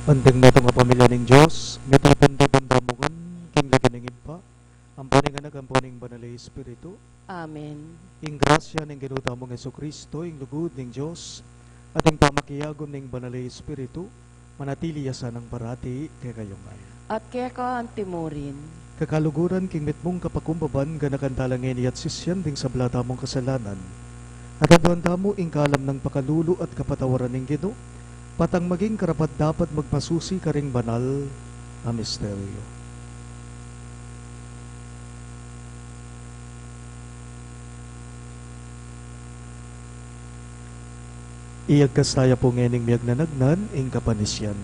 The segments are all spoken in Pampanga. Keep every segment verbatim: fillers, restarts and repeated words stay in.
Anting metung a pamilya ning Dios, mitipun-tipun tamu ngan king lagyu ning Ibpa, ampo ning Anak, ampo ning Banal a Espiritu. Amen. Ing grasya ning Ginu tamung Jesucristo, ing lugud ning Dios, at ing pamakiagum ning Banal a Espiritu, manatili ya sanang parati kekayu ngan. At keka antimurin. Kakaluguran king mitmung kapakumbaban, ganakan tala ngeni at sisian ding sabla tamung kasalanan. At aduan tamu ing kalam nang pakalulu at kapatawaran ning Ginu, patang maging karapat-dapat magpasusi karing banal a misteryo. Iyagkas taya pu ngening miyagnanagnan ing kapanisian.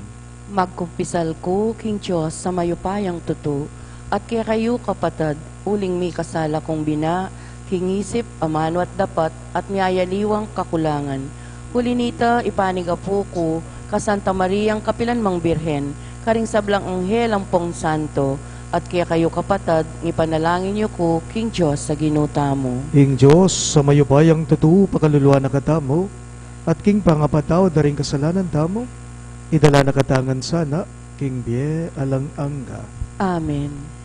Magkumpisal ku king Dios a mayupayang tutu, at kekayu kapatad, uling mikasala kung bina, king isip, amanu at dapat, at miyayaliwang kakulangan. Uli nita, ipanigapu ku ka Santa Mariang kapilan mang Birhen, karing sablang anghel ampong santo, at kekayu kapatad, ipanalangin yu ku king Dios a Ginu tamu. Ing Dios a mayupayang tutu, pakaluluan na katamu, at king pangapatawad da ring kasalanan tamu, idala na kata ngan sana king bie alang angga. Amen.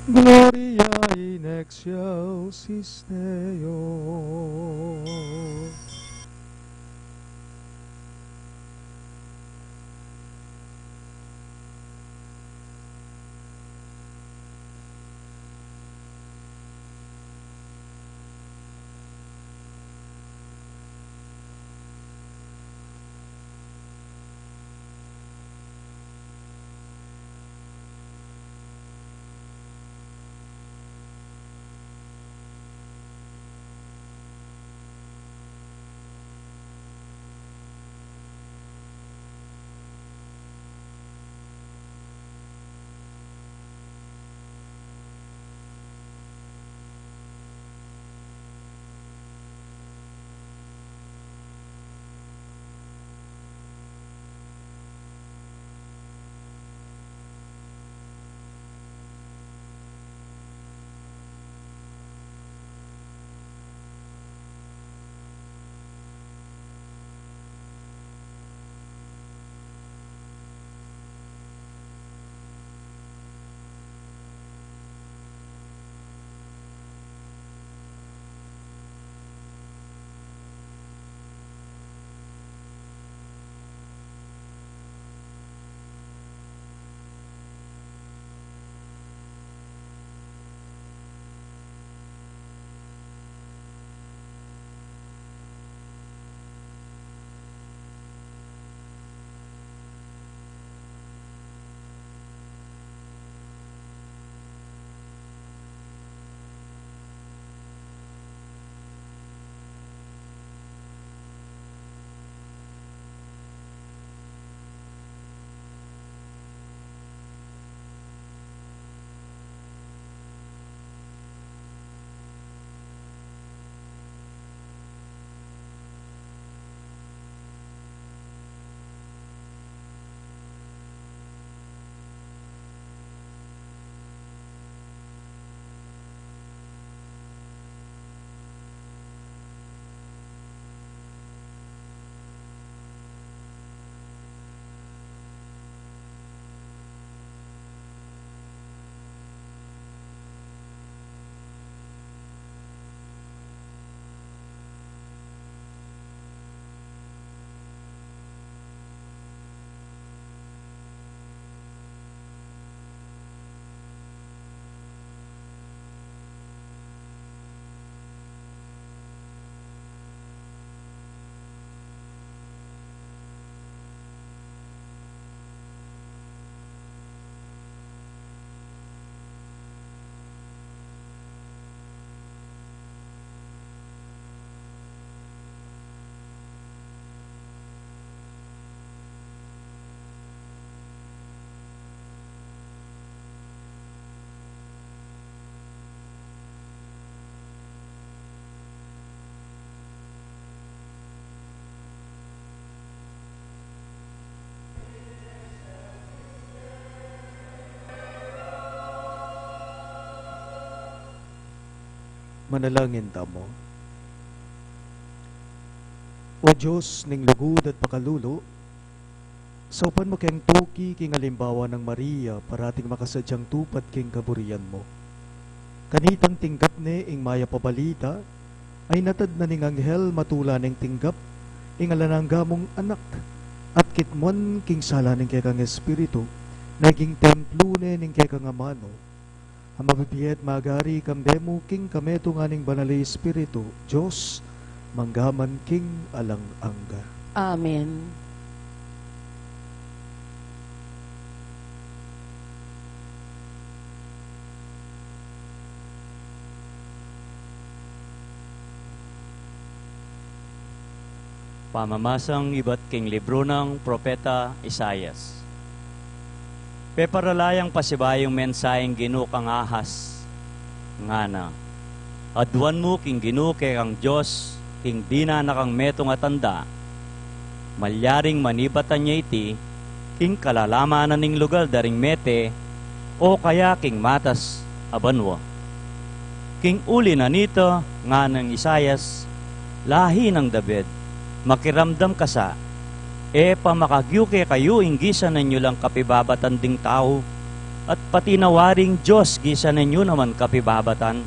Gloria in excelsis Deo. Manalangin tamu. O Dios ning lugud at pakalulu, saupan mu keng tuki king alimbawa nang Maria, parating makasadyang tupad king kaburian mu. Kanitang tinggap ne ing mayap a balita, ay natad na ning anghel matula neng tinggap ing alang angga mung anak, at kitmuan king sala ning kekang espiritu, naging templo ne ning kekang amanu. A mabibie at magari kambe mu king kametungan ning Banal a Espiritu, Dios, mangga man king alang angga. Amen. Pamamasang ibat king libru nang Propeta Isaias. Peparala yang pasibayung mensaheng Ginu kang Ahaz, ngana, aduan mu king Ginu kekang Dios king dinan na kang metung a tanda. Malyaring manibatan ya iti king kalalamanan ning lugal da ring mete, o kaya king matas a banua. King uli na nita, ngana nang Isaias, lahi nang David, makiramdam ka sa, e pa makagyu kekayu ing gisanan yu lang kapibabatan ding tau, at pati na waring Dios gisanan yu naman kapibabatan.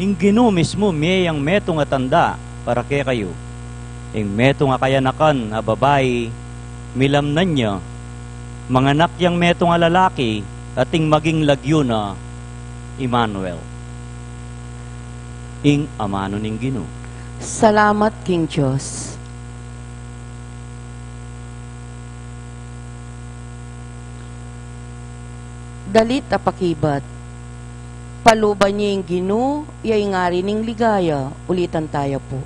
Ing Ginu mismu mie yang metung a tanda para kekayu. Ing metung a kayanakan a babai, milamnan ya, manganak yang metung a lalaki, at ing maging lagyu na, Emmanuel. Ing amanu ning Ginu. Salamat king Dios. Dalit a pakibat. Paluban ye ing Ginu, ya ing Ari ning ligaya. Ulitan taya pu.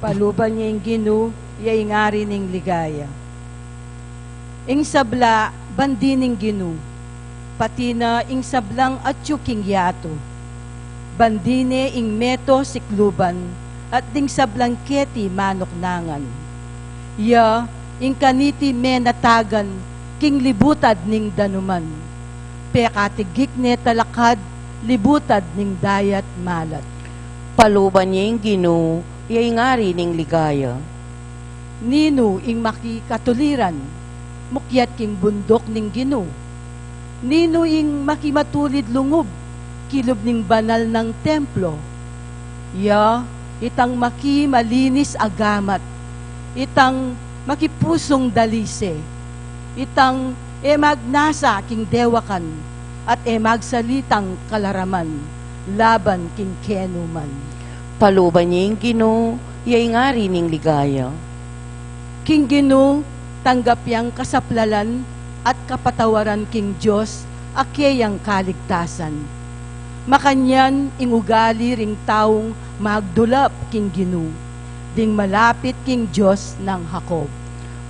Paluban ye ing Ginu, ya ing Ari ning ligaya. Ing sabla, bandi ning Ginu, pati na ing sablang atyu king yatu. Bandi ne ing meto sikluban, at ding sablang keti manuknangan. Ya, ing kaniti menatagan king libutad ning danuman. Pekatigik ne talakad libutad ning dayat malat. Paluban ye ing Ginu, ya ing Ari ning ligaya. Ninu ing makikatuliran, mukyat king bunduk ning Ginu? Ninu ing makimatulid lungub, kilub ning banal nang templo? Ya, itang makimalinis a gamat, itang makipusung dalise, itang e magnasa king dewakan, at e magsalitang kalaraman laban king kenu man. Paluban ye ing Ginu, ya ing Ari ning ligaya. King Ginu, tanggap yang kasaplalan at kapatawaran king Dios a keyang kaligtasan. Makanyan ing ugali ring taung magdulap king Ginu, ding malapit king Dios nang Jacob.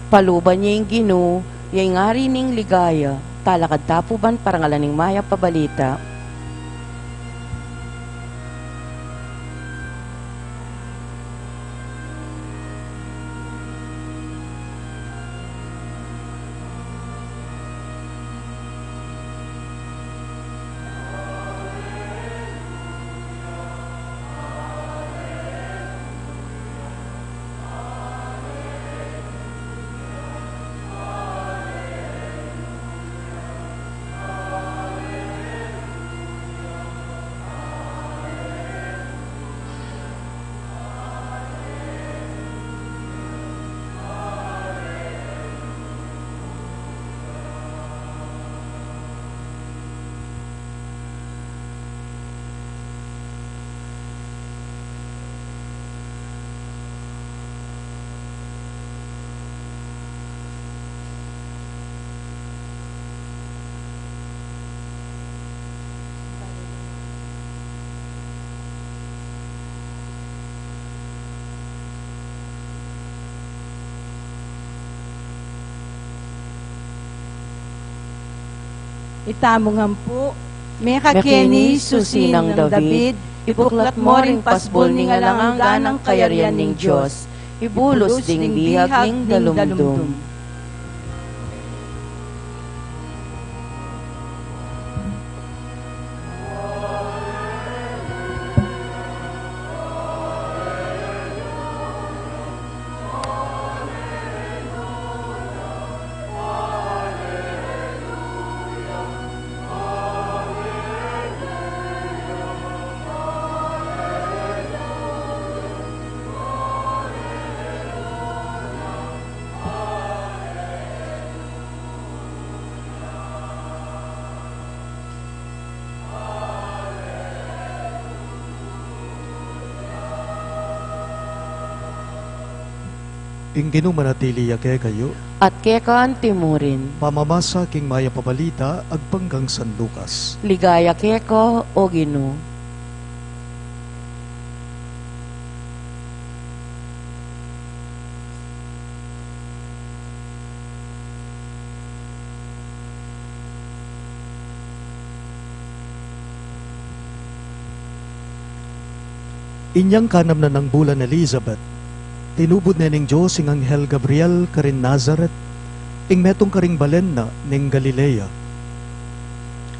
Paluban ye ing Ginu, ya ing Ari ning ligaya. Talakad ta pu ban parangalan ing mayap a balita. Itamu ngan pu, mekakeni, susi nang David, ibuklat mo ring pasbul ning alang angga nang kayarian ning Dios, ibulus ding bihag ning dalumdum. Ing Ginu manatili ya kekayu. At keka antimurin. Pamamasa king Mayap a Balita agpang kang San Lucas. Ligaya keka, O Ginu. Inyang kanam na nang bulan Elizabeth, tinubud ne ning Dios ing anghel Gabriel karin Nazaret, ing metung karing balen na ning Galilea.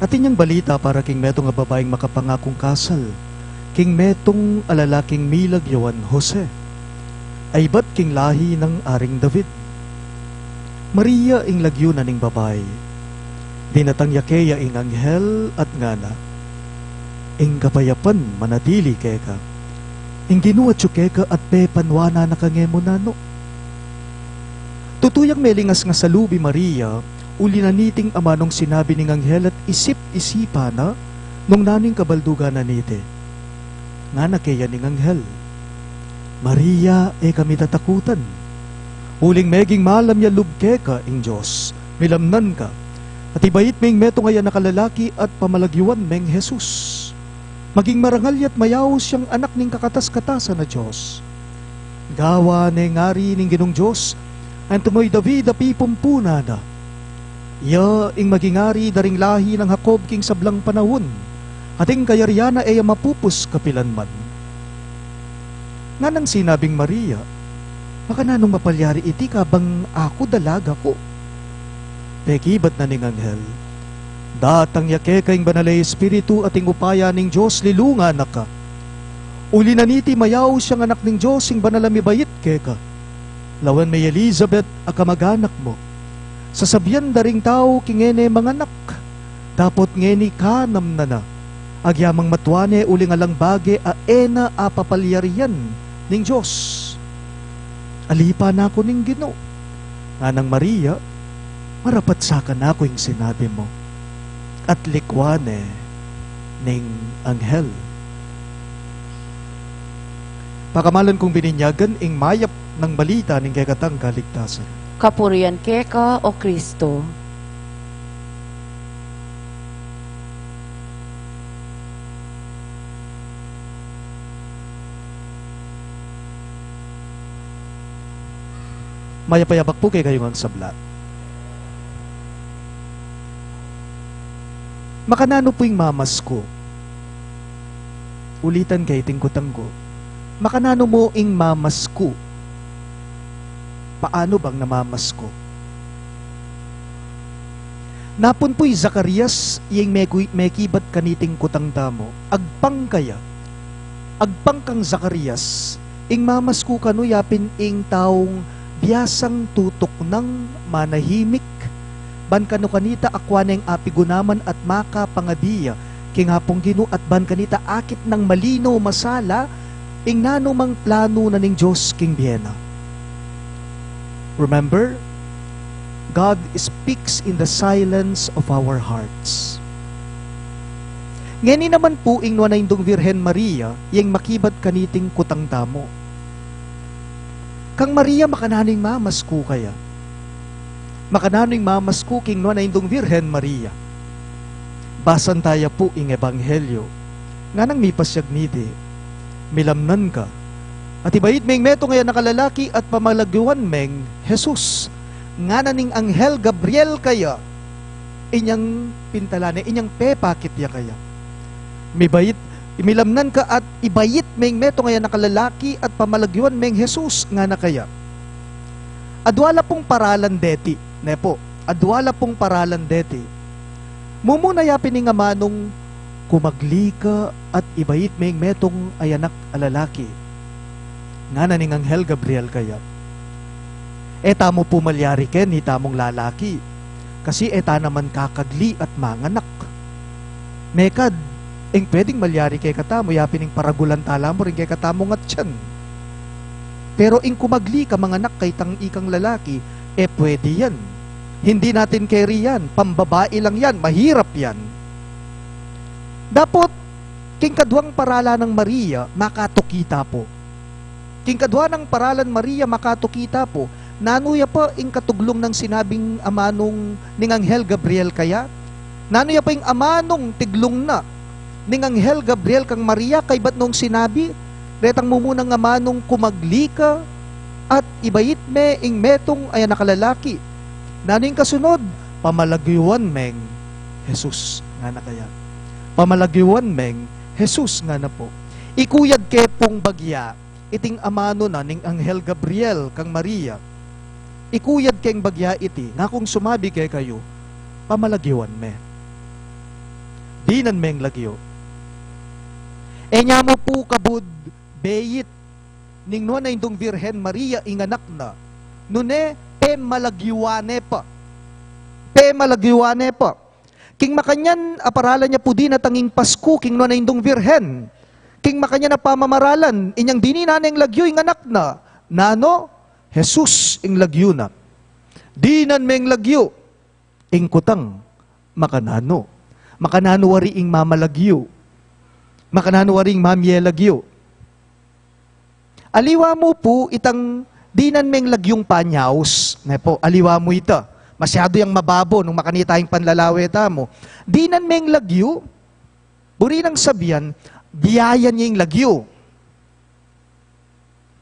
Atin yang balita para king metung a babaing makapangakung kasal, king metung a lalaking milagyuan Jose, a ibat king lahi nang Aring David. Maria ing lagyu na ning babai. Dinatang ya keya ing anghel at ngana, "Ing kapayapan manatili keka. Ing Ginu atyu keka at pepanuanan na ka ngemun nanu." Tutu yang melingas nga salub i Maria, uli na niting amanung sinabi ning anghel at isip-isipan na nung nanu ing kabaldugan na niti. Ngana keya ning anghel, "Maria, e ka mitatakutan. Uling meging malam ya lub keka ing Dios, milamnan ka, at ibait me ing metung a anak a lalaki at pamalagyuan meng Jesus. Maging marangal ya't mayaus yang anak ning kakatas-katasan a Dios. Gawan ne ngari ning Ginung Dios, anti mu i David a pipumpunan na. Iya ing maging ari da ring lahi nang Jacob king sablang panaun, at ing kayarian na e ya mapupus kapilanman." Nganang sinabing Maria, "Makananung mapalyari iti kabang aku dalaga ku?" Pekibat na ning anghel, "Datang ya keka ing Banal a Espiritu at ing upaya ning Dios lilungan na ka. Uli na niti mayaus yang anak ning Dios ing banal a mibait keka. Lawen me i Elizabeth a kamag-anak mu. Sasabian da ring tau king e ne manganak, dapot ngeni kanam na na. Agyamang matua ne uling alang bage a e na apapalyarian ning Dios." "Alipan na ku ning Ginu," nganang Maria, "marapat sa kanaku ing sinabi mu." At likwan ne ning anghel. Pakamalan kung bininyagan, ing mayap nang balita ning kekatang kaligtasan. Kapurian keka, O Kristo. Mayap a yabak pu kekayu ngan sabla. Makananu pu ing mamasku? Ulitan ke iting kutang ku. Makananu mu ing mamasku? Paanu bang namamasku? Napun pu i Zacarias, ing meku-, mekibat kaniting kutang tamu. Agpang kaya. Agpang kang Zacarias, ing mamasku kanu yapin ing taung biasang tutuknang, manahimik, ban kanu kanita akua neng apigunaman at makapangadi ya king Apung Ginu at ban kanita akit nang malino masala ing nanumang planu na ning Dios king bie na. Remember, God speaks in the silence of our hearts. Ngeni naman pu ing nuan a Indung Virgen Maria, ing makibat kaniting kutang tamu. Kang Maria, makananu ing mamasku kaya? Makananu ing mamasku king nuan a Indung Virgen Maria? Basan taya pu ing Ebanghelyo. Nganang mipasyag niti, "Milamnan ka, at ibait me ing metung a anak a lalaki at pamalagyuan meng Jesus." Ngana ning anghel Gabriel kaya, inyang pintalan ne, inyang pepakit ya kaya. Mibait, "Milamnan ka at ibait me ing metung a anak a lalaki at pamalagyuan meng Jesus," ngana kaya. Adwa la pung paralan deti, ne pu, adwa la pung paralan deti. Mumuna yapin ing amanung, "Kumagli ka at ibait me ing metung a anak a lalaki." Ngana ning anghel Gabriel kaya, "E tamu pu malyari ken itamung lalaki, kasi e ta naman kakagli at manganak." Mekad, ing pwedeng malyari kekatamu, yapin ing paragulan ta la mu ring kekatamung atian. Pero ing kumagli ka manganak king ikang lalaki, e pwede yan. Hindi natin keri yan, pambabai lang yan, mahirap yan. Dapot, king kadwang paralan nang Maria, makatuki ta pu. King kadwa nang paralan Maria, makatukita pu, nanu ya pa ing katuglung nang sinabing amanung ning Anghel Gabriel kaya? Nanu ya pa ing amanung tiglung na ning Anghel Gabriel kang Maria, kaybat nung sinabi, retang mumunang amanung kumagli ka at ibait me ing metung a anak a lalaki. Nanu ing kasunod? Pamalagyuan meng Jesus, ngana kaya. Pamalagyuan meng Jesus, ngana pu. Ikuyad ke pung bagya iting amanu na ning Anghel Gabriel kang Maria. Ikuyad keng bagya iti, ngakung sumabi kekayu, pamalagyuan me. Dinan meng lagyu. E nya mu pu kabud beit ning Nuan a Indung Virgen Maria ing anak na, nune pemalagyuan ne pa. Pemalagyuan ne pa. King makanyan a paralan ya pu dinatang ing Pasku king Nuan a Indung Virgen. King makanyan a pamamaralan, inyang dininan neng lagyu ing anak na. Nanu? Jesus ing lagyu na. Dinan meng lagyu. Ing kutang, makananu? Makananu wari ing mamalagyu? Makananu wari ing mamie lagyu? Aliwa mu pu itang dinan meng lagyung panyaus, ne pu? Aliwa mu ita. Masyadu yang mababo nung makanita ing panlalawe tamu. Dinan meng lagyu, buri nang sabian, biayan ya ing lagyu.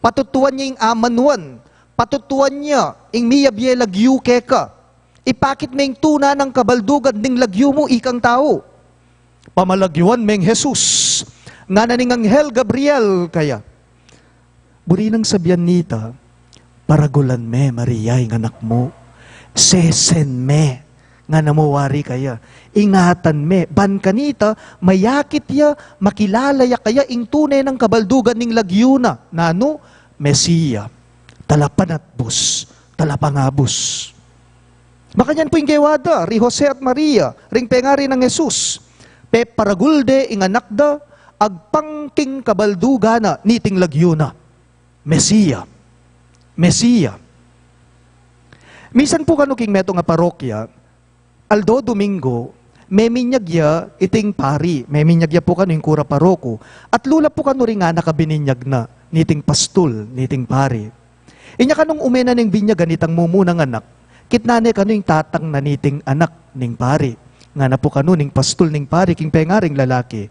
Patutuan ya ing amanuan, patutuan ya ing miyabie lagyu keka. Ipakit me ing tuna nang kabaldugan ning lagyu mu, ikang tau. Pamalagyuan meng Jesus, ngana ning Anghel Gabriel kaya. Buri nang sabian nita, paragulan me, Maria, ing anak mu. Sesen me, ngana mu wari kaya. Ingatan me, ban kanita, mayakit ya, makilala ya kaya ing tune nang kabaldugan ning lagyu na. Nanu? Mesia, talapanatbus, talapangabus. Makanyan pu ing gewa da ri Jose at Maria ring pengari nang Jesus. Peparagul de ing anak da agpang king kabaldugan na niting lagyu na. Mesia. Mesia. Misan pu kanu king metung a parokya, aldo Domingo, meminyag ya iting pari, meminyag ya pu kanu ing kura paroko, at lula pu kanu ring anak a bininyag na niting pastul, niting pari. Inya kanung ume na neng binyagan itang mumunang anak, kitnan ne kanu ing tatang na niting anak ning pari. Ngana pu kanu ning pastul ning pari king pengaring lalaki,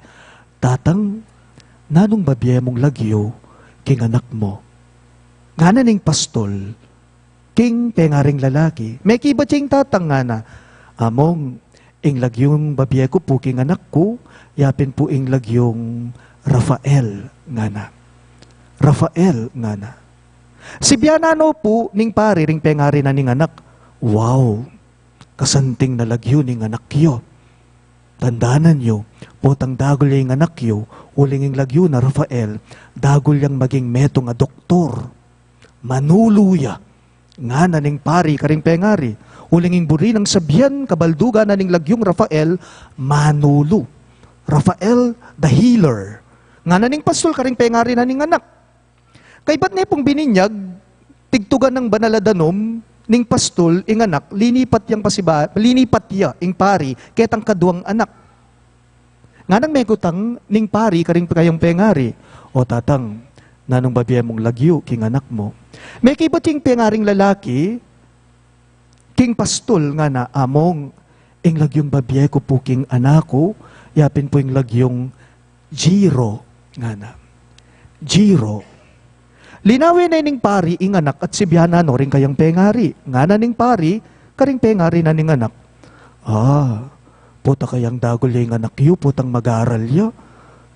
"Tatang, nanung babie mung lagyu king anak mu?" Ngana ning pastul king pengaring lalaki. Mekibat ya ing tatang, ngana, "Among, ing lagyung babie ku pu king anak ku, yapin pu ing lagyung Rafael," ngana. "Rafael," ngana. Sibianan no pu ning pari ring pengari na ning anak, "Wow, kasanting na lagyu ning anak yu. Tandanan yu, potang dagul ya ing anak yu, uling ing lagyu na Rafael, dagul yang maging metung a doktor. Manulu ya," ngana ning pari karing pengari. Uling ing buri nang sabian kabaldugan na ning lagyung Rafael, Manulu. "Rafael the healer," ngana ning pastul karing pengari na ning anak. Kaybat ne pung bininyag, tigtugan nang banal a danum ning pastul ing anak, linipat yang pasiba-, linipat ya ing pari ketang kaduang anak. Nganang mekutang ning pari karing kayang pengari, "O tatang, nanung babie mung lagyu king anak mu?" Mekibat ya ing pengaring lalaki king pastul, ngana, "Among, ing lagyung babie ku pu king anak ku, yapin pu ing lagyung Jiro," ngana. "Jiro." Linawen ne ning pari ing anak at sibianan no ring kayang pengari. Ngana ning pari karing pengari na ning anak, "Ah, pota kayang dagul ya ing anak yu, potang mag-aral ya.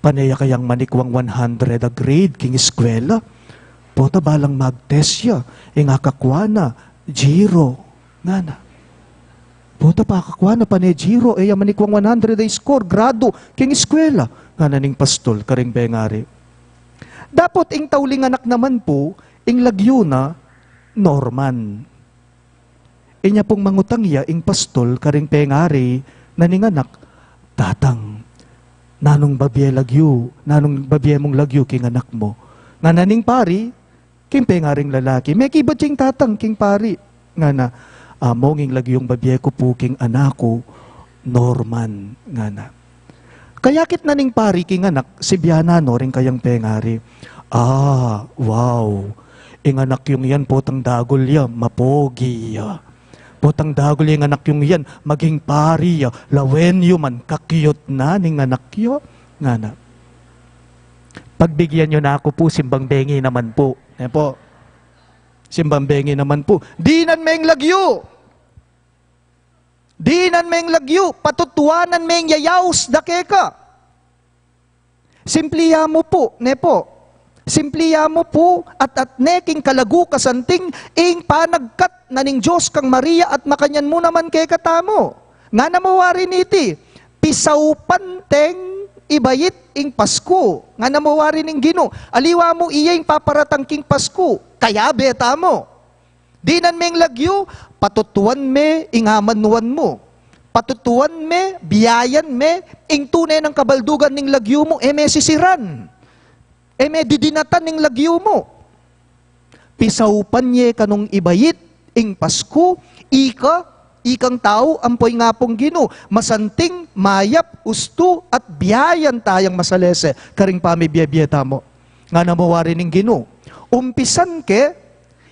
Pane ya kayang manikwang one hundred a grade king eskwela. Pota balang mag-test ya, ing akakua na, Jiro," ngana. "Pota pakakua na pane Jiro, e ya manikwang one hundred a score, gradu, king eskwela," ngana ning pastul karing pengari. Dapot ing tauling anak naman pu, ing lagyu na, Norman. Inya pung mangutang ya ing pastul karing pengari na ning anak, "Tatang, nanung babie lagyu, nanung babie mung lagyu king anak mu?" Ngana ning pari king pengaring lalaki. Mekibat ya ing tatang king pari, ngana, "Among, ing lagyung babie ku pu king anak ku, Norman," ngana. Kayakit na ning pari king anak, sibianan no ring kayang pengari, Ah, wow. Ing anak yung yan, potang dagul ya, mapogi ya. Potang dagul ya, ing anak yung yan, maging pari ya, lawen yu man, ka-cute na ning anak yu. Ngana. Pagbigyan yu na ku pu, simbang bengi naman pu. Ne pu? Simbang bengi naman pu. Dinan meng lagyu. Dinan meng lagyu, patutuanan meng yayaus da keka. Simpli ya mu pu, ne pu? Simpli ya mu pu, at, at ne king kalagu kasanting ing panagkat na ning Dios kang Maria at makanyan mu naman kekatamu. Ngana mu wari niti, pisaupan teng ibait ing Pasku. Ngana mu wari ning Ginu, aliwa mu iya ing paparatang king Pasku, kayabe tamu. Dinan meng lagyu, patutuan me ing amanuan mu. Patutuan me, biayan me, ing tune nang kabaldugan ning lagyu mu, e me sisiran. E me didinatan ing lagyu mu. Pisaupan ye kanung ibait ing Pasku, ika, ikang tau, ampo ing Apung Ginu, masanting, mayap, ustu, at biayan tayang masalese, karing pamibie-bie tamu. Ngana mu wari ning Ginu, umpisan ke,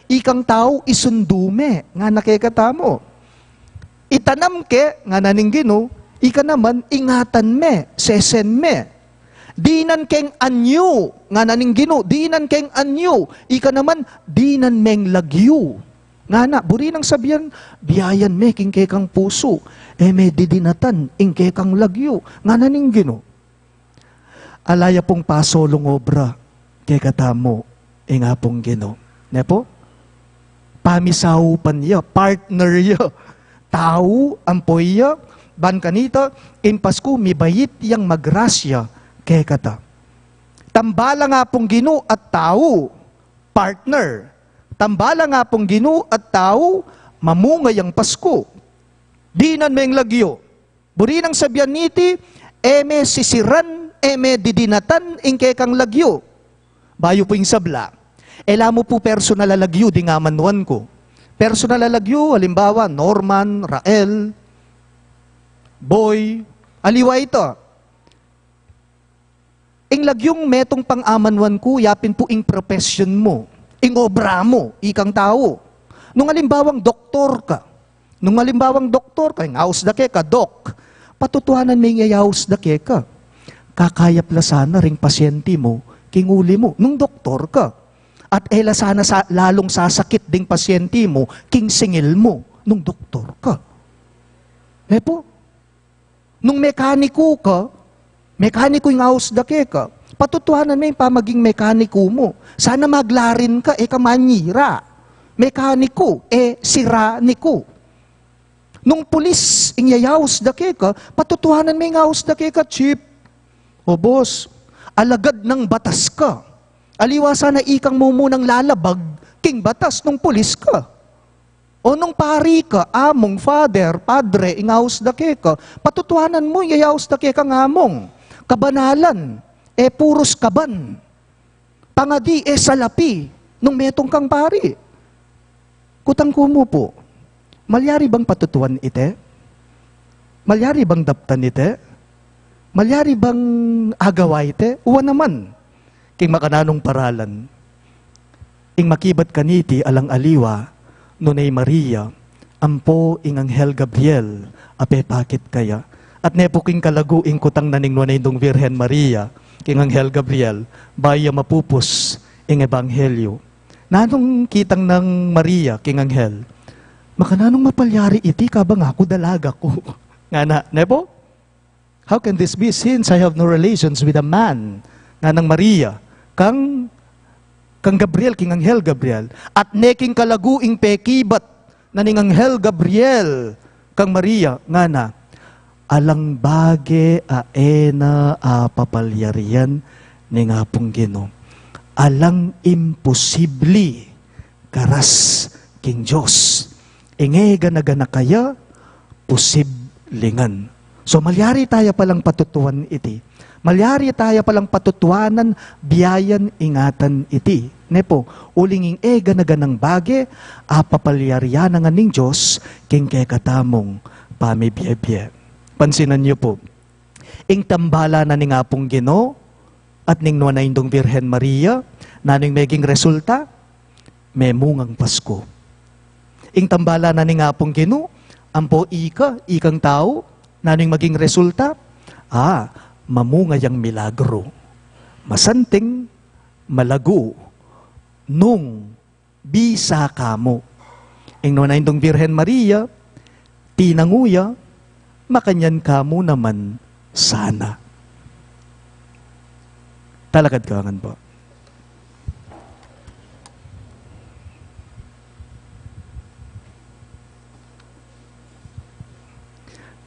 ikang tau isundu me, ngana kekatamu. Itanam ke, ngana ning Ginu, ika naman ingatan me, sesen me. Dinan keng anyu, ngana ning Ginu, dinan keng anyu, ika naman dinan meng lagyu. Ngana, buri nang sabian, biayan me king kekang pusu, e me didinatan ing kekang lagyu, ngana ning Ginu. Ala ya pung pasolung obra kekatamu ing Apung Ginu. Ne pu? Pamisaupan ya, partner ya. Tau, ampo ya, ban kanita, ing Pasku, mibait yang magrasya kekata. Tambalang Apung Ginu at tau, partner. Tambalang Apung Ginu at tau, mamunga yang Pasku. Dinan meng lagyu. Buri nang sabian niti, e me sisiran, e me didinatan ing kekang lagyu. Bayu pu ing sabla, e la mu pu personal a lagyu ding amanuan ku. Personal a lagyu, alimbawa, Norman, Rael, Boy, aliwa ita. Ing lagyung metung pang amanuan ku, yapin pu ing profession mu, ing obra mu, ikang tau. Nung alimbawang doktor ka, nung alimbawang doktor ka, ing aus da keka, Dok, patutuanan me ing yayaus da keka. Kakayap la sana ring pasyente mu king uli mu, nung doktor ka. At e la sana sa, lalung sasakit ding pasyente mu king singil mu, nung doktor ka. E pu? Nung mekaniku ka, mekaniku ing aus da keka, patutuanan me ing pamaging mekaniku mu. Sana maglarin ka, e ka manyira. Mekaniku, e siraniku. Nung pulis ing yayaus da keka, patutuanan me ing aus da keka, Chief. O boss, alagad nang batas ka. Aliwa sana ikang mumunang lalabag king batas nung pulis ka. O nung pari ka, among, father, padre, ing aus da keka, patutuanan mu ing yayaus da kekang among. Kabanalan, e purus kaban. Pangadi, e salapi, nung metung kang pari. Kutang ku mu pu, malyari bang patutuan ite? Malyari bang daptan ite? Malyari bang agawa ite? Wa naman. King makananung paralan, ing makibat kaniti alang aliwa, nune i Maria, ampo ing Anghel Gabriel a pepakit kaya. At ne pu king kalagu ing kutang na ning Nuan a Indung Virgen Maria king Anghel Gabriel, bayu ya mapupus ing ebanghelyu. Nanung kitang nang Maria king anghel, makananung mapalyari iti kabang aku dalaga ku? Ngana, ne pu? How can this be, since I have no relations with a man? Nganang Maria kang, kang Gabriel, king Anghel Gabriel. At ne king kalagu ing pekibat na ning Anghel Gabriel kang Maria, ngana, alang bage a e na apapalyarian ning Apung Ginu. Alang imposibli karas king Dios. Ing e gana-gana kaya, posibli ngan. So, malyari taya palang patutuan iti. Malyari taya palang patutuanan, biayan, ingatan iti. Ne pu, uling ing e gana-ganang bage, apapalyarian na ngan ning Dios king kekatamung pamibie-bie. Pansinan yu pu, ing tambalan na ning Apung Ginu at ning Nuan a Indung Virgen Maria, Nanu ing meging resulta? Memungang Pasku. Ing tambala na ning Apung Ginu, ampo ika, ikang tau, nanu ing maging resulta? Ah, mamunga yang milagru. Masanting, malagu, nung bisa ka mu. Ing nuan a Indung Birhen Maria, tinangu ya, makanyan ka mu naman sana. Talakad ka ngan pu.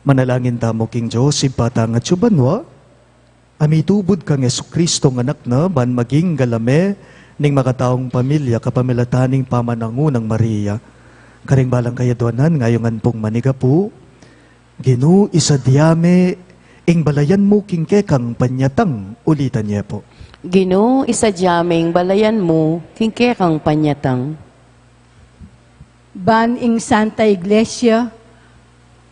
Manalangin tamu king Dios, Ibpa tang atsu banua, a mitubud kang Jesucristo a Anak na, ban maging galame ning makataung pamilya kapamilatan ning pamanangu nang Maria. Karing balang kayadwanan, ngayungan pung manigapu. Ginu, isadya me ing balayan mu king kekang panyatang. Ulitan ye pu. Ginu, isadya me ing balayan mu king kekang panyatang. Ban ing Santa Iglesia,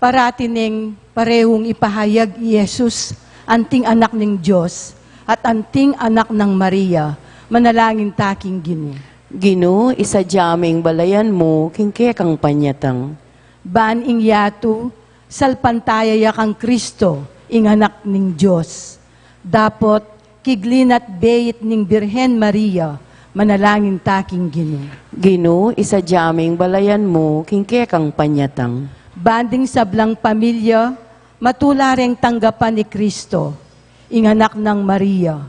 parati neng parehung ipahayag i Jesus, anting Anak ning Dios, at anting Anak nang Maria, manalangin ta king Ginu. Ginu, isadya me ing balayan mu king kekang panyatang. Ban ing yatu, salpantaya ya kang Kristo, ing Anak ning Dios. Dapot, kiglinat beit ning Birhen Maria, manalangin ta king Ginu. Ginu, isadya me ing balayan mu king kekang panyatang. Ban ding sablang pamilya, matula reng tanggapan i Kristo, ing Anak nang Maria,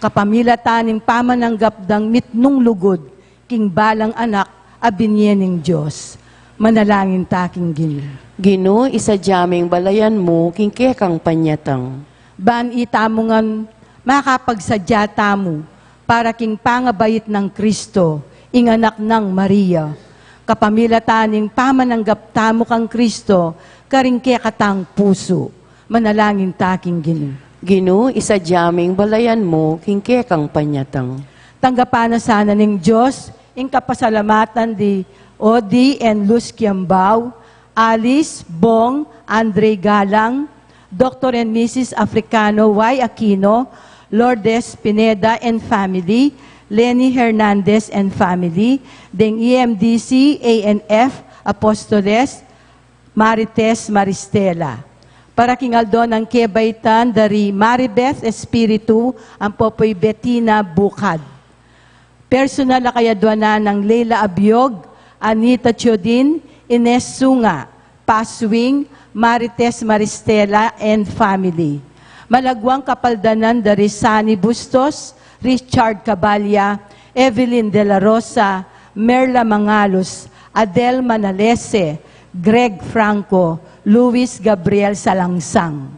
kapamilatan ning pamananggap dang mitmung lugud king balang anak a binie ning Dios. Manalangin ta king Ginu. Ginu, isadya me ing balayan mu king kekang panyatang. Ban itamu ngan makapagsadya tamu para king pangabait nang Kristo, ing Anak nang Maria, kapamilatan ning pamananggap tamu kang Kristo karing kekatang pusu. Manalangin ta king Ginu. Ginu, isadya me ing balayan mu king kekang panyatang. Tanggapan na sana ning Dios ing kapasalamatan di Odi and Luz Kiambao, Alice, Bong, Andre Galang, Doctor and Missus Africano Y Aquino, Lourdes Pineda and family, Leni Hernandez and family, deng E M D C A N F Apostoles, Marites Maristela. Para king aldo nang kebaitan dari Maribeth Espiritu ampo pu i Betina Bukad. Personal a kayadwanan nang Leila Abiog, Anita Chodin, Ines Sunga, Paswing, Marites Maristela and family. Malagwang kapaldanan dari Sani Bustos, Richard Cabalia, Evelyn De La Rosa, Merla Mangalos, Adel Manalese, Greg Franco, Luis Gabriel Salangsang.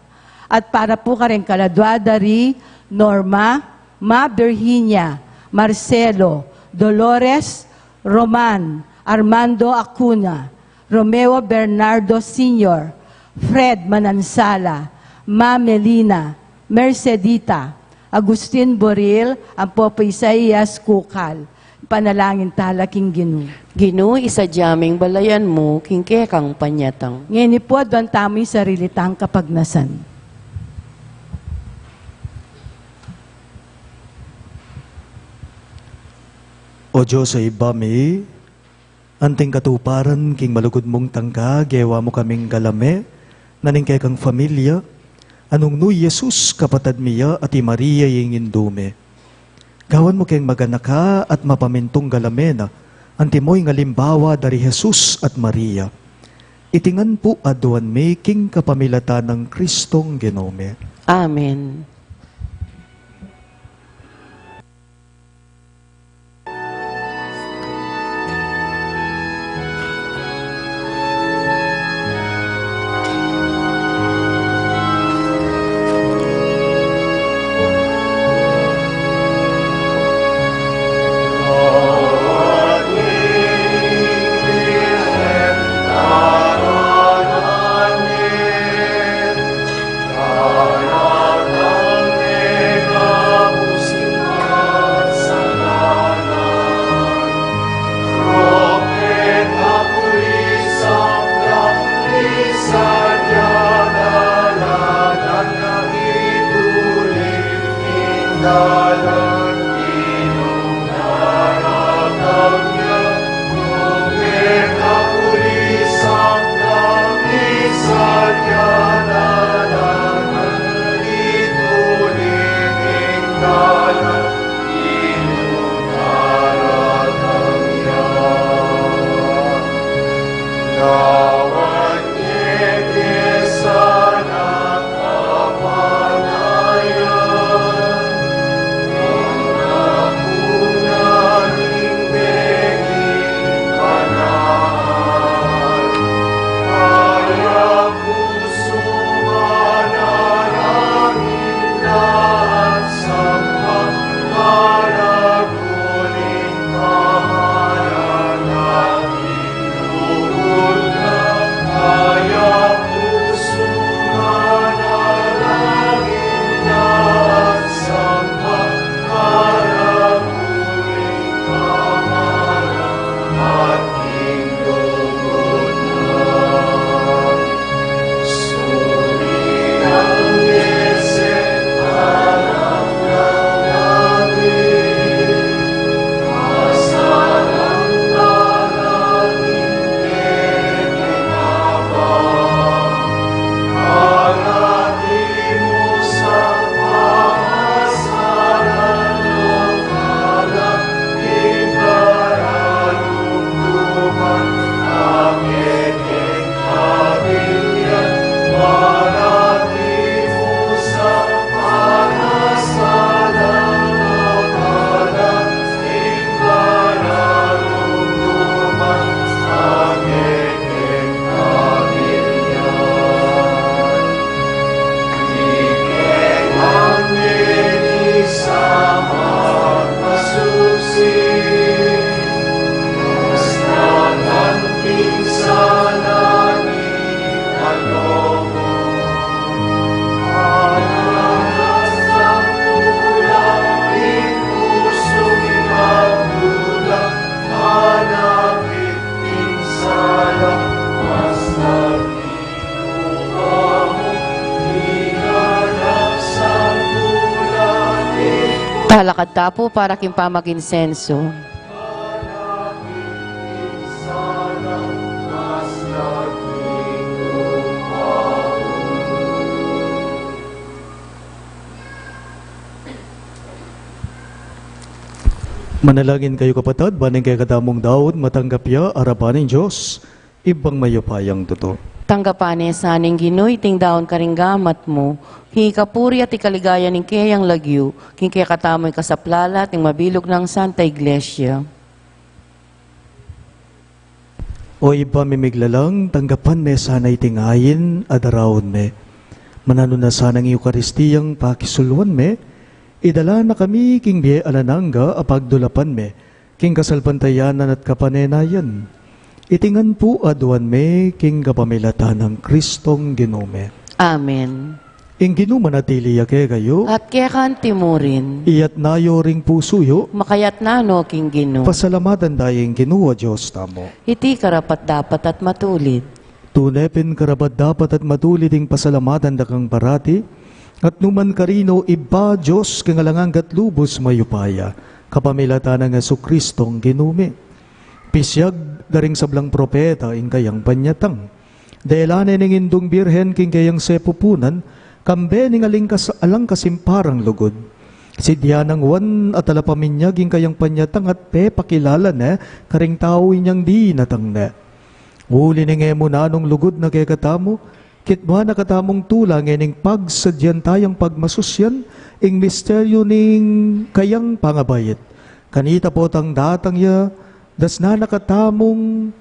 At para pu kareng kaladwa dari Norma, Ma Virginia, Marcelo, Dolores, Roman, Armando Acuna, Romeo Bernardo Senior, Fred Manansala, Ma Melina, Mercedita, Agustin Boril, ampo pu i Isaias Kukal. Panalangin tala king Ginu. Ginu, isadya me ing balayan mu king kekang panyatang. Ngeni pu, aduan tamu ing sarili tang kapagnasan. O Dios a Ibpa mi, anting katuparan king malugud mung tangka, gewa mu kaming galame na ning kekang familia, a nung nu i Jesus, kapatad mi ya, at i Maria ing indu mi. Gawan mu keng maganaka at mapamintung galame na, antimo ing alimbawa dari Jesus at Maria. Iti ngan pu aduan mi king kapamilatan nang Kristong Ginu mi. Amen. Lakad ta pu para king pamaginsenso. Manalangin kayu, kapatad, ban ing kekatamung daun matanggap ya arapan ning Dios, Ibpang mayupayang tutu. Tanggapan ne sa ning Ginu iting daun karing gamat mu, king ikapuri at ikaligaya ning keyang lagyu, king kekatamung ikasaplala at ning mabilug nang Santa Iglesia. O Ibpa ming miglalang, tanggapan me sana iting ain a daraun me. Mananu na sanang Eukaristiyang pakisuluan me, idala na kami king bie alang angga a pagdulapan me, king kasalpantayanan at kapanenayan. Iti ngan pu aduan me king kapamilatan nang Kristong Ginu mi. Amen. Ing Ginu manatili ya kekayu. At keka anti mu rin. Iyatas yu ring pusu yu. Makayatas no king Ginu. Pasalamatan taya ing Ginu a Dios tamu. Iti karapat-dapat at matulid. Tune pin karapat-dapat at matulid ing pasalamatan da kang parati, at nukarin man, Ibpa, Dios king alang angga at lubus mayupaya, kapamilatan nang Jesukristong Ginu mi. Pisiag da ring sablang propeta ing kayang panyatang. Dela ne ning Indung Birhen king kayang sepupunan, kambe ning alang kas-, alang kasimparang lugud. Sidya nang Juan a talapaminyag ing kayang panyatang at pepakilala ne karing tau inyang dinatang ne. Uli ning e mu nanung lugud na kekatamu, kitmuan na katamung tula ngening pagsadyan tayang pagmasusyan ing misteryu ning kayang pangabait. Kanita potang datang ya, dasnan na katamung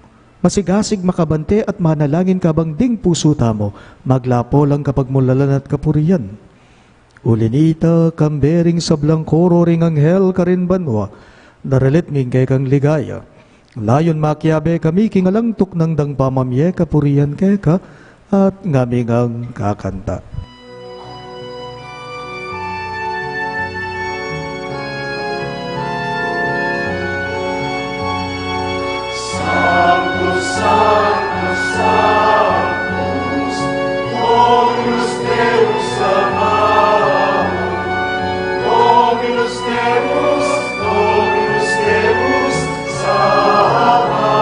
masigasig makabante at manalangin kabang ding pusu tamu maglapo lang kapagmulalan at kapurian. Uli nita, kambe ring sablang koro ring anghel karin banua, daralit mi ing kekang ligaya. Layun makiabe kami king alang tuknang dang pamamie kapurian keka, at ngami ngang kakanta. Sanctus, Sanctus, Sanctus, Dominus Deus Sabaoth, Dominus Deus, Dominus Deus Sabaoth.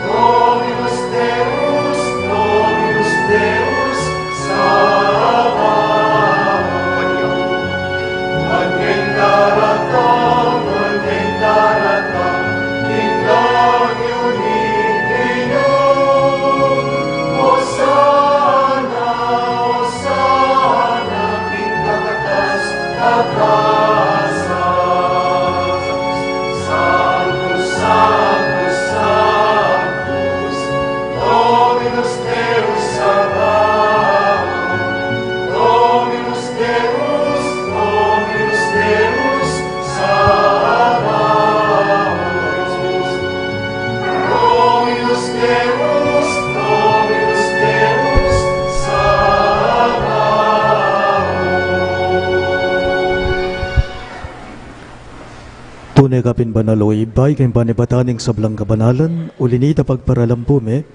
Dominus Deus, Dominus Deus Sabaoth. Magnendaratang, magnendaratang, king lagyu ning Ginu. Hosanna, Hosanna, king kakatas-katasan. Sanctus, Sanctus, Sanctus, Dominus Deus Sabaoth, Dominus Deus, Dominus Deus Sabaoth, Dominus Deus, Dominus Deus Sabaoth. Tune ka pin banal, o Ibpa, ika ing panibatan ning sablang kabanalan, uli nita pagparalampu me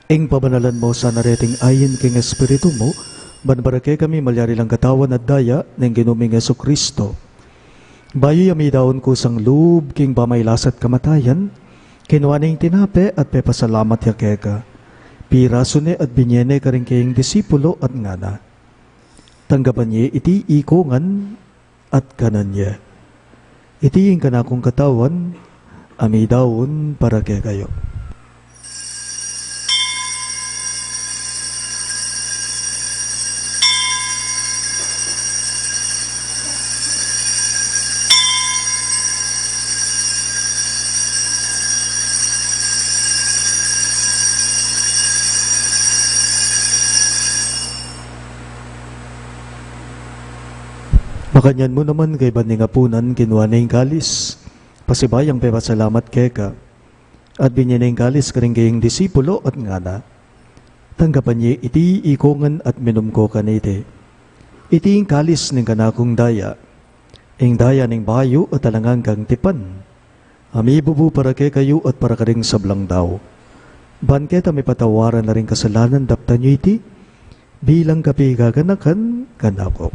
ing pabanalan mu sana reting ain king Espiritu mu, ban para kekami malyari lang katawan at daya ning Ginu ming Jesucristo. Bayu ya midaun kusang lub king pamailas at kamatayan, kinua ne ing tinape at pepasalamat ya keka. Pirasu ne at binye ne karing kayang disipulo at ngana: Tanggapan ye iti ikongan at kanan ye. Iti ing kanakung katawan a midaun para kekayu. Makanyan mu naman kaybat ning apunan, kinua ne ing kalis, pasibayung pepasalamat keka, at binye ne ing kalis karing kayang disipulo, at ngana: Tanggapan ye iti ikongan at minum ko kaniti. Iti ing kalis ning kanakung daya, ing daya ning bayu at alang anggang tipan, a mibubu para kekayu at para karing sablang tau. Ban keta mipatawaran la ring kasalanan, daptan yu iti bilang kapigaganakan kanaku.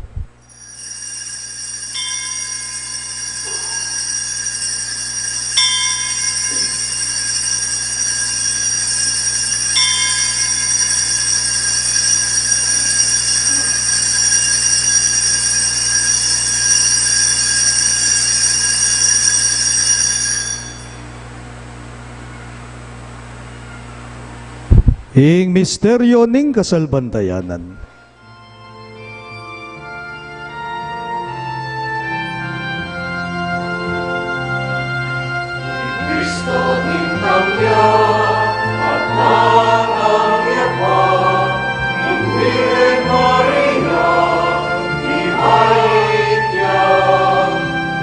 Ing misteryo ning kasalpantayanan. Kristo ning tangya at nanangyapa, ing Birhen Maria, ibait ya.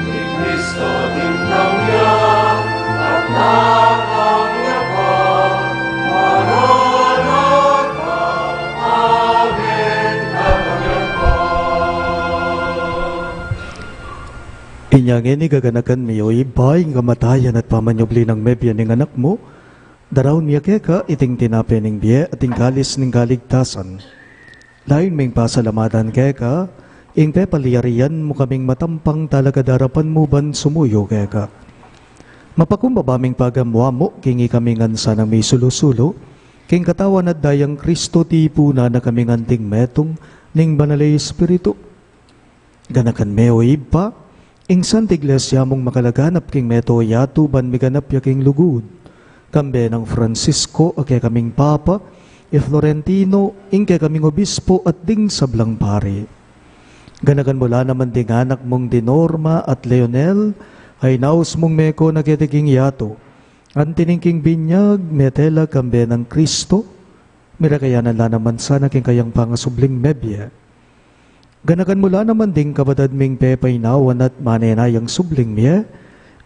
I Kristo ning tangya at nanangyapa, Maranatha, amen, nanangyapa. Inya ngeni gaganakan mi, o Ibpa, ing kamatayan at pamanyubli nang mebie ning Anak mu, daraun mi keka iting tinape ning bie at ing kalis ning kaligtasan. Layun ming pasalamatan keka ing pepalyarian mu kaming matampang talakad king arapan mu ban sumuyu keka. Mapakumbaba ming pagamuan mu king ikami ngan sanang misulu-sulu king katawan at dayang Kristo, tipunan na kaming anting metung ning Banal a Espiritu. Ganakan me, o Ibpa, ing Santa Iglesia mung makalaganap king mabilug a yatu ban miganap ya king lugud, kambe nang Francisco a kekaming Papa, i Florentino ing kekaming Obispo at ding sablang pari. Ganakan mu la naman ding anak mung di Norma at Leonel a inaus mung meko na keti king yatu, anti ning king binyag mete la kambe nang Kristo, mirakayanan la naman sana king kayang pangasubling mebie. Ganakan mu la naman ding kapatad ming pepainawan at manenayang subling mie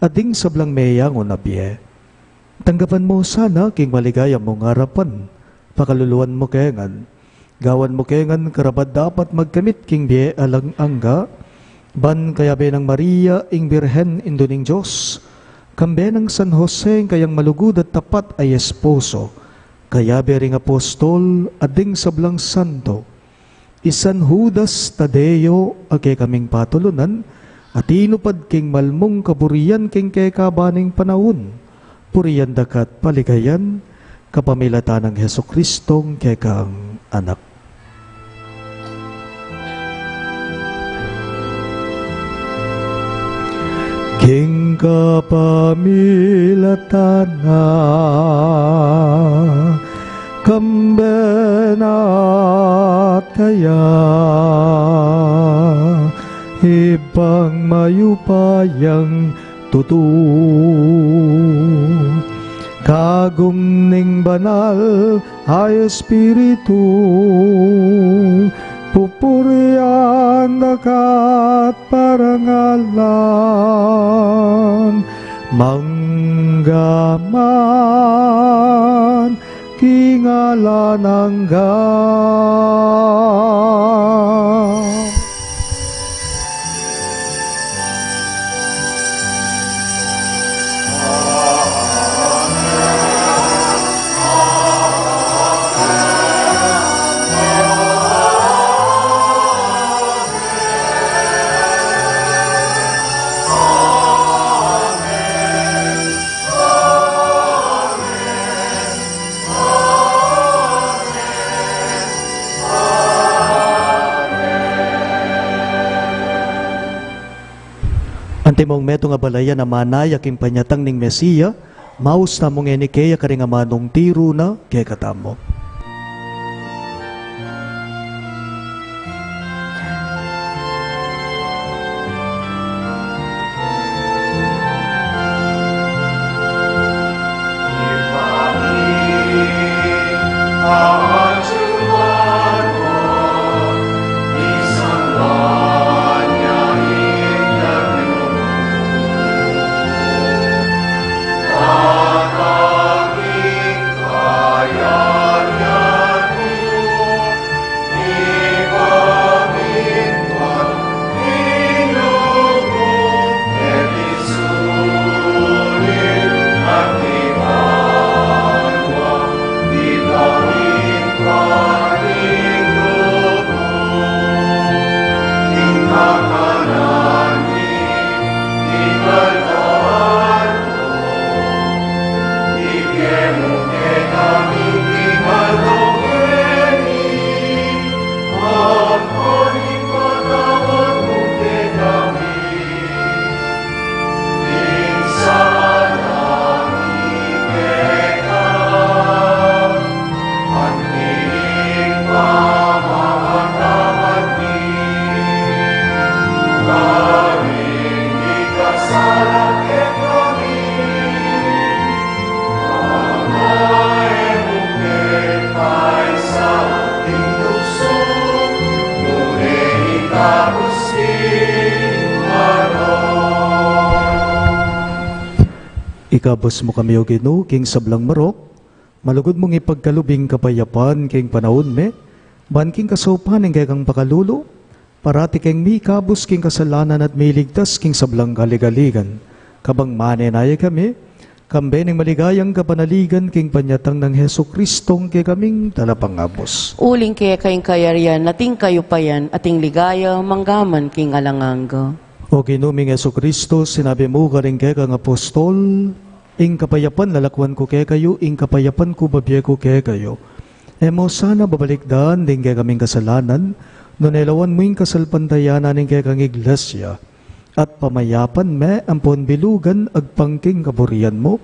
at ding sablang meyangu na bie. Tanggapan mu sana king maligaya mung arapan, pakaluluan mu ke ngan, gawan mu ke ngan karapat-dapat magkamit king bie alang angga, ban kayabe nang Maria ing Birhen, Indu ning Dios, kambe nang San Jose ing kayang malugud at tapat a esposo, kayabe ring apostol at ding sablang santo, i San Judas Tadeo a kekaming patulunan, a tinupad king malmung kaburian king kekaban ning panaun, purian da ka at paligayan, kapamilatan nang Jesukristong kekang Anak. King kapamilatan na, kambe na at kaya, Ibpang mayupayang tutu, kagum ning Banal a Espiritu, pupurian da ka at parangalan, mangga man king alang angga. Antimong metung a balayan a manaya king panyatang ning Mesia, maus tamu ngeni keya karing amanung tiru na kekatamu. Ikabus mu kami, O Ginu, king sablang marok, malugud mung ipagkalub ing kapayapan king panaun mi, ban king kasaupan ning kekang pakalulu, parati keng mikabus king kasalanan at miligtas king sablang kaligaligan. Kabang manenaya kami, kambe ning maligayang kapanaligan king panyatang nang Jesucristong kekaming Talapangabus. Uling keka ing kayarian, at ing kayupayan, at ing ligaya, manggaman king alang angga. O Ginu ming Jesucristo, sinabi mu karing kekang apostol, ing kapayapan lalakwan ku kekayu, ing kapayapan ku babie ku kekayu. E mu sana babalikdan ding kekaming kasalanan, nune lawan mu ing kasalpantayanan ning kekang Iglesia, at pamayapan me ampon bilugan agpang king kaburian mu,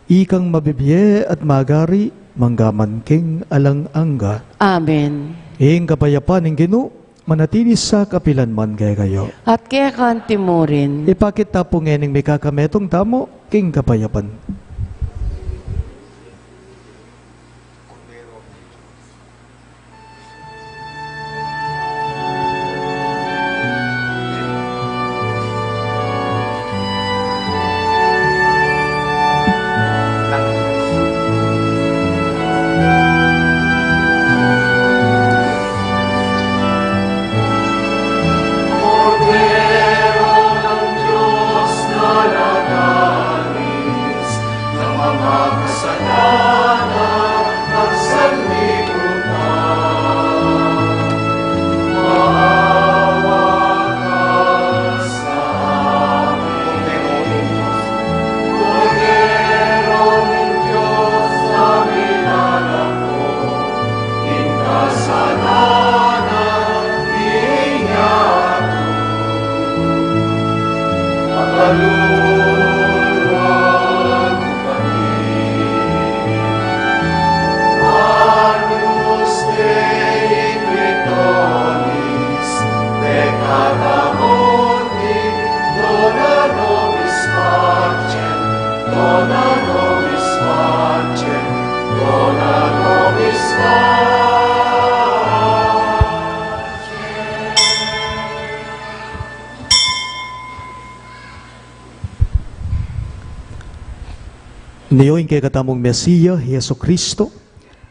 ikang mabibie at magari manggaman king alang angga. Amen. Ing kapayapan ning Ginu manatili sa kapilan man kekayu. At keka anti mu rin. Ipakit ta pu ngening mikakametung tamu king kapayapan. Kordero ng Diyos na nanalis, ng mga kasalanan ng sanlibutan. Maawa ka sa amin. Kordero ng Diyos na minalangkot, ing kasalanan ning yatu. Pakaluluan mu kami. Agnus Dei quitonis, peccata mundi, dona nobis pacem, dona nobis pacem, dona nobis pacem. Ini ing kekatamung Mesia, Jesucristo,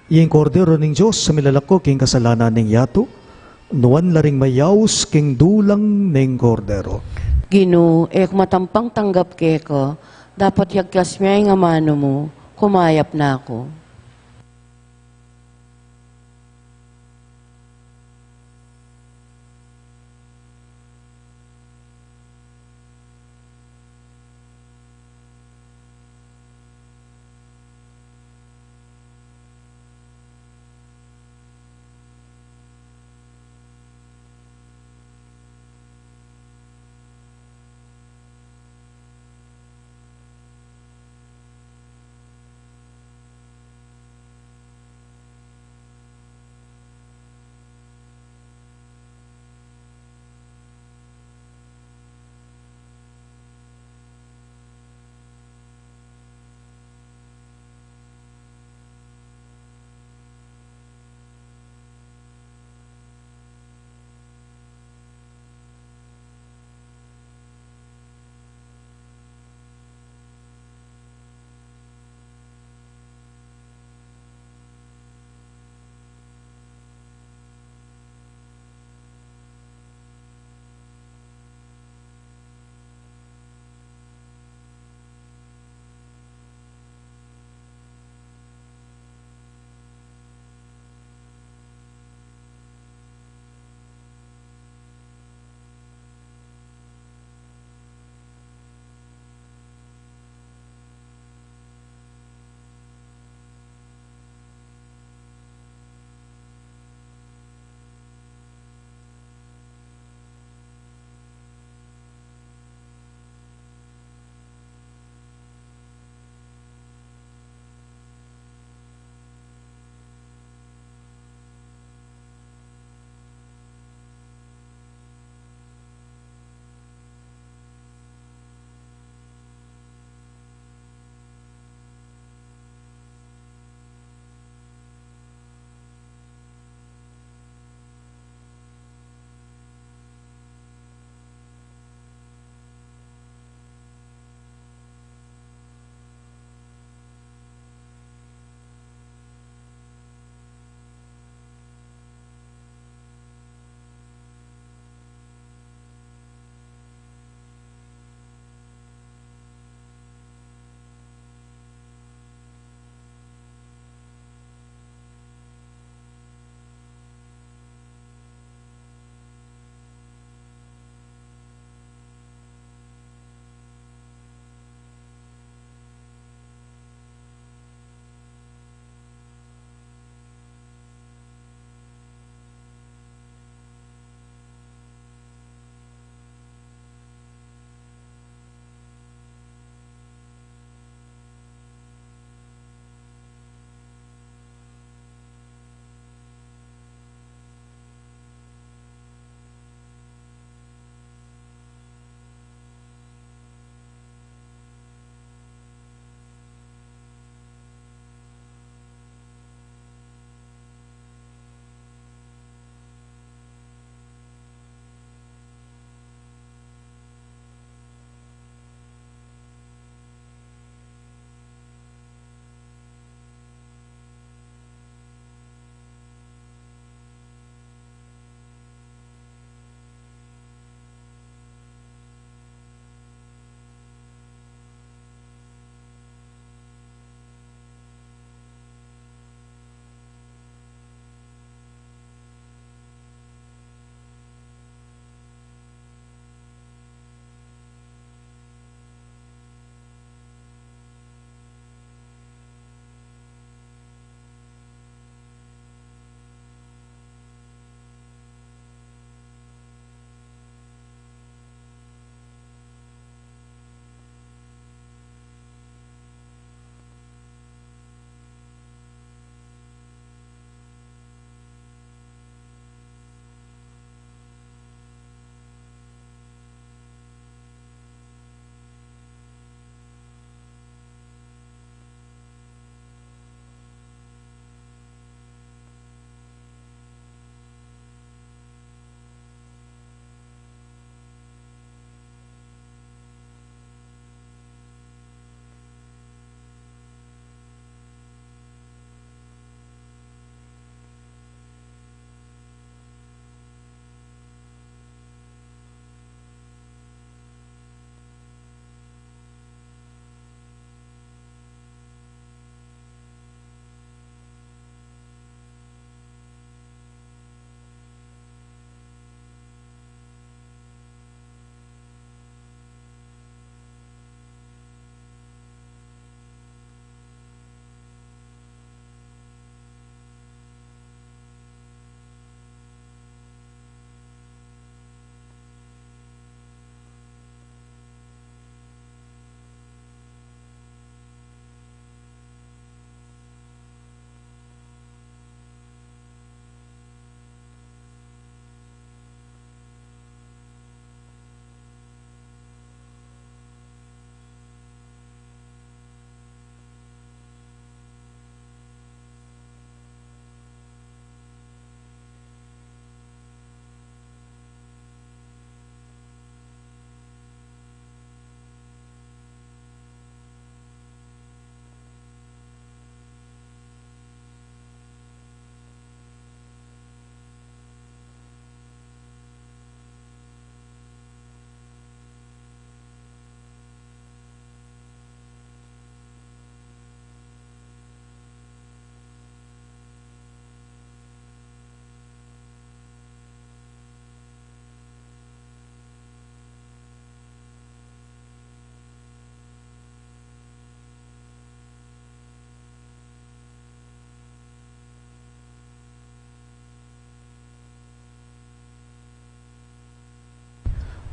ing Kordero ning Dios, a milalako king kasalanan ning yatu, nuan la ring mayaus king dulang ning Kordero. Ginu, e ku matampang tanggap keka, dapot yagkas me ing amanu mu, kumayap na ku.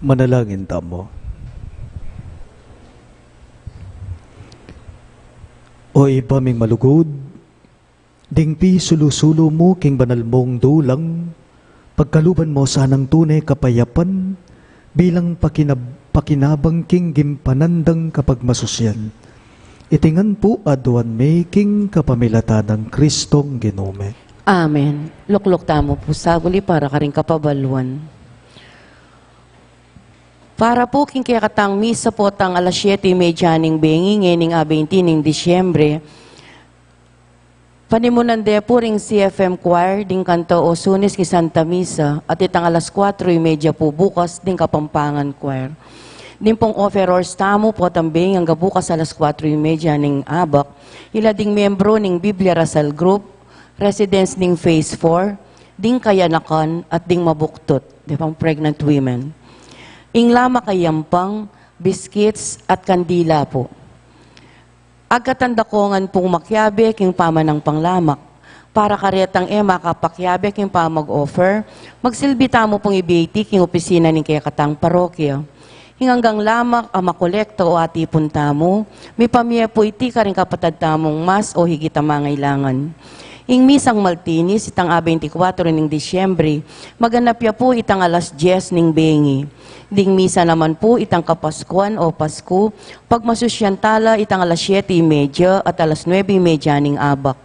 Manalangin tamu. O Ibpa ming malugud, ding pisulu-sulu mu king banal mung dulang, pagkaluban mu sanang tune kapayapan, bilang pakinab-, pakinabang king gimpanan dang kapagmasusian. Iti ngan pu aduan mi king kapamilatan nang Kristong Ginu mi. Amen. Lukluk tamu pu saguli para karing kapabaluan. Para pu king kekatang misa potang alas siete y media ning bengi, ngening a twenty ning Disyembre, panimunan de pu ring C F M Choir ding kanta Osunis king Santa Misa, at itang alas kuatro y media pu bukas ding Kapampangan Choir. Ding pung offerors tamu potang bengi angga bukas alas kuatro y media ning abak, ila ding miyembro ning Biblia Rasal Group, residents ning Phase four, ding kayanakan at ding mabuktut, di pang pregnant women. Ing lamak a yampang, biscuits, at kandila pu. Agkatan da ko ngan pung makiabe king pamanang panglamak. Para karetang e makapakiabe king pamag-offer, magsilbi tamu pung ibie iti king opisina ning kekatang parokya. Ing anggang lamak a makolekta o atipun tamu, mipamie pu iti karing kapatad tamung mas o higit a mangailangan. Ing misang Maltinis, itang a twenty-four ning Disyembre, maganap ya pu itang alas diyes ning bengi. Ding misa naman pu itang Kapaskuan o Pasku, pagmasusyan tala itang alas siete y media at alas nuebe y media ning abak.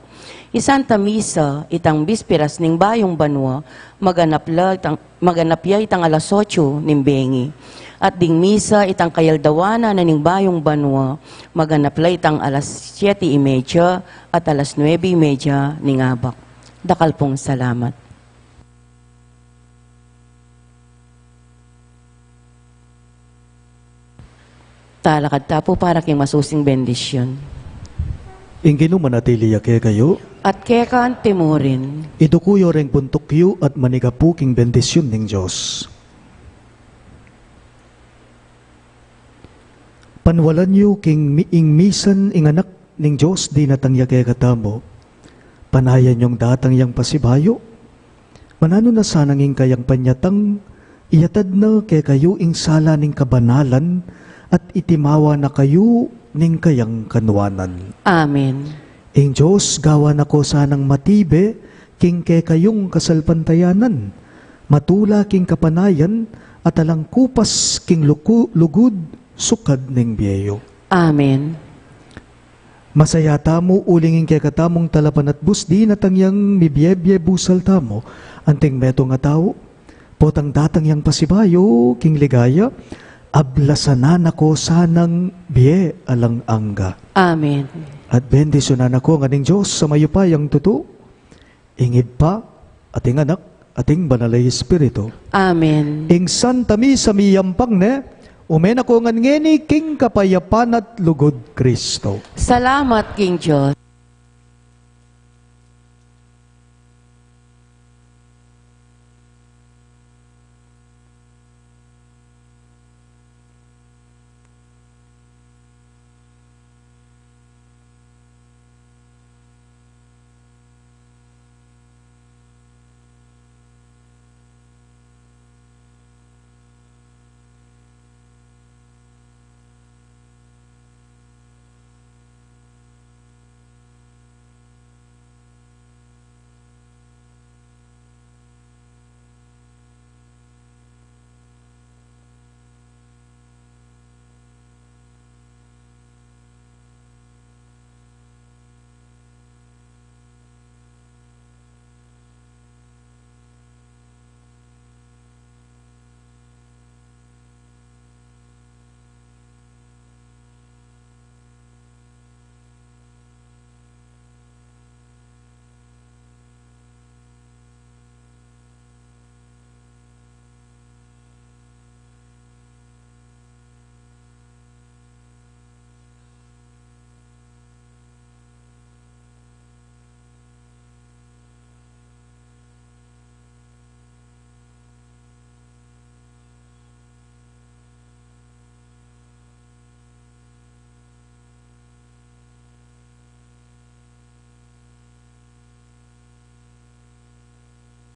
I Santa Misa, itang Bisperas ning Bayung Banua, maganap la itang, maganap ya itang alas otso ning bengi. At ding Misa, itang Kayaldawanan na ning Bayung Banua, maganap la itang alas siete y media at alas nuebe y media ning abak. Dakal pung salamat. Talakad ta pu para king masusing bendisyun. Ing Ginu manatili ya kekayu. At keka antimurin. Iduku yu reng buntuk yu at manigapu king bendisyun ning Dios. Panwalan yu king mi-, ing misan ing Anak ning Dios dinatang ya kekatamu. Panayan yung datang yang pasibayu. Mananu na sanang ing kayang panyatang, iyatad na kekayu ing sala ning kabanalan, at itimawa na kayu ning kayang kanuanan. Amen. Ing Dios gawan na ko sanang matibe king kekayung kasalpantayanan, matula king kapanayan, at alang kupas king luku-, lugud sukad ning bie yu. Amen. Masaya tamu uling ing kekatamung talapanatbus dinatang yang mibie-bie busal tamu, anting metung a tau, potang datang yang pasibayu king ligaya, ablasan na ko sanang bie alang angga. Amen. At bendisyunan na ko ngan ning Dios a mayupayang tutu, ing Ibpa, at ing Anak, at ing Banal a Espiritu. Amen. Ing Santa Misa miyampang ne, ume na ko ngan ngeni king kapayapan at lugud Kristo. Salamat king Dios.